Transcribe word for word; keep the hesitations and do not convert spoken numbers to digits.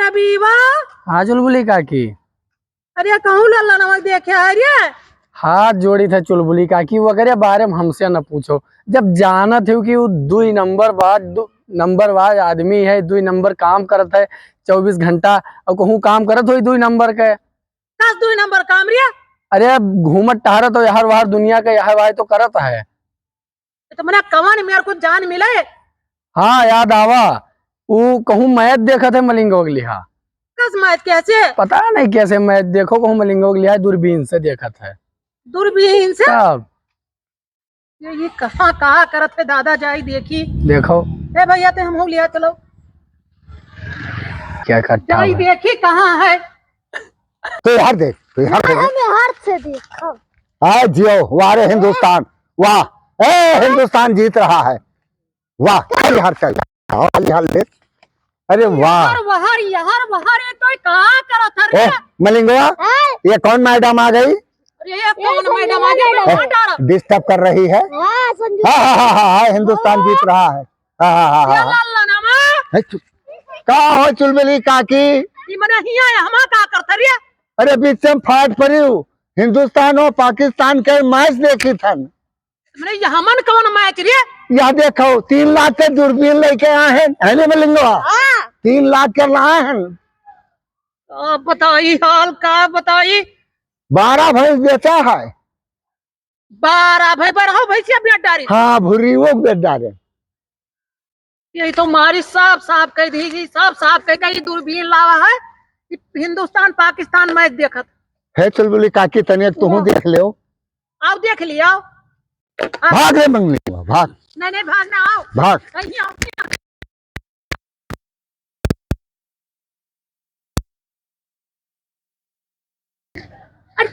अभी बा। हाँ चुलबुली काकी। अरे कहूँ लल्ला नमक देखे है रे? हाथ जोड़ी थे चुलबुली काकी, वगैरह बारे में हमसे न पूछो। जब जानत हो कि वो दुई नंबर बा, दु-, नंबर बा आदमी है, दुई नंबर काम करत है चउबीस घंटा, और कहूँ काम करत होई दुई नंबर के। कस दुई नंबर काम रे? अरे घूमत टहरत हो यहाँ वहाँ दुनिया के, यहाँ वहाँ तो करत है। तो मना कवन मेरे को जान मिले? हाँ, याद आवा, ऊ कहूँ मैच देखत है मलिंगो के लिहा। कस मैच कैसे? पता नहीं कैसे मैच देखो, कहूँ मलिंगो के लिहा दूरबीन से देखत है। दूरबीन से? तब। ये, ये कहाँ, कहाँ करत है दादा, जाई देखी। देखो। ए भैया, ते हमहू लिया चलो। क्या करता जाई है? देखी कहाँ है। तू हर देख, तू हर देख। हम हर से देखो। आ जियो, वाह रे हिंदुस्तान, वाह। ए, हिंदुस्तान जीत रहा है, वाह। चल हर चल, आओ, चल हर ले। अरे वाह। यार, वहर, यार, वहर, ये तो का करत हर ए, रे? मलिंगवा, हाँ? ये कौन मैडम आ गई? अरे, ये कौन मैडम आ गई? ए, डिस्टर्ब कर रही है। हाँ, संजू। हाँ, हाँ, हाँ, हाँ, हाँ, हिंदुस्तान जीत रहा है। हाँ, हाँ, हाँ, हाँ, हाँ। लल्ला नामा। है चुप। का हो चुलबुली काकी? ई मने हिया है, हमा का करत हर रे? अरे बीच में फाट पड़ी हूँ। हिंदुस्तान और पाकिस्तान के मैच देखी थन। मने ये हमन कौन मैच रे? यह देखो, तीन लाख के दूरबीन लेके आए हैं, है ना मलिंगवा? हाँ। तीन लाख के लाए हैं। का बताई हाल, का बताई? बारह भैंस बेचा है। बारह भै-, बारह भैंसिया बेच डारे। हाँ, भुर्रियो बेच डारे। यही तो मारी साफ साफ कह दी जी, साफ साफ कह दी, दूरबीन लावा है, हिंदुस्तान पाकिस्तान मैच देखत। है चुलबुली काकी, तनिक तुहूँ देख लेओ। आओ देख लियो। आओ। भाग रे मंगली, भाग। नहीं, नहीं, भाग ना, आओ। भाग। कहीं आओ। अरे,